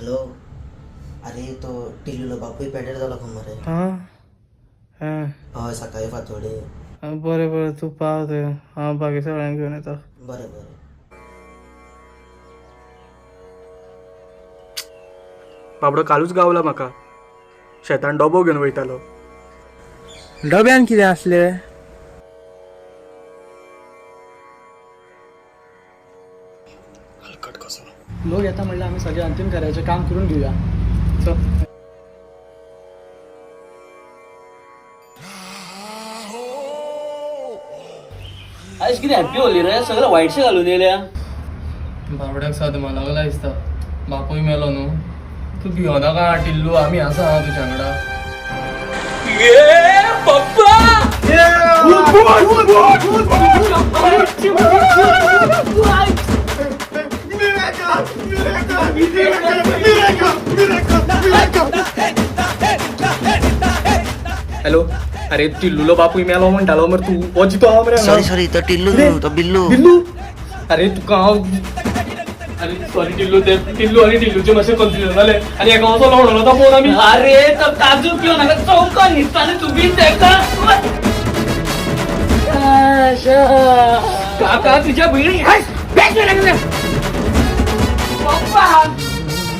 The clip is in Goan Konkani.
हॅलो, अरे तो टिल्लूलो बापूय पेड्यार जालो खंय मरे. हां हें. हय, सकाळी फांतोडे. बरें बरें, तूं पाव थंय, हांव बाकी सगळ्यांक घेवन येता. बरें बरें. बाबडो कालूच गावला म्हाका, शेतान डबो घेवन वयतालो. डब्यान कितें आसलें? हलकट कसो. लोक येता म्हणल्यार आमी सगळे अंतीम कार्याचें काम करून घेवया. चल. आयज कितें हॅप्पी होली रे, सगळें वायटशें घालून येयल्या. बाबड्याक सदमा लागला दिसता, बापूय मेलो न्हू. तूं भियो नाका टिल्लू, आमी आसा हां तुज्या वांगडा. हॅलो, अरे टिल्लूलो बापूय मेलो म्हणटालो मरे तूं, हो जितो आहा मरे हांगा. सॉरी सॉरी, तो टिल्लू न्हू, तो बिल्लू. बिल्लू, अरे तुका हांव अरे सॉरी टिल्लू, ते टिल्लू आनी टिल्लूचे मातशें कन्फ्युजन जालें आनी एका वचो लवडलो तो पळोवन आमी. अरे तो काजू पिवन हांगा चौकान न्हिदता आनी तूं बीन तेका. काका तुझ्या भयणी. पप्पा.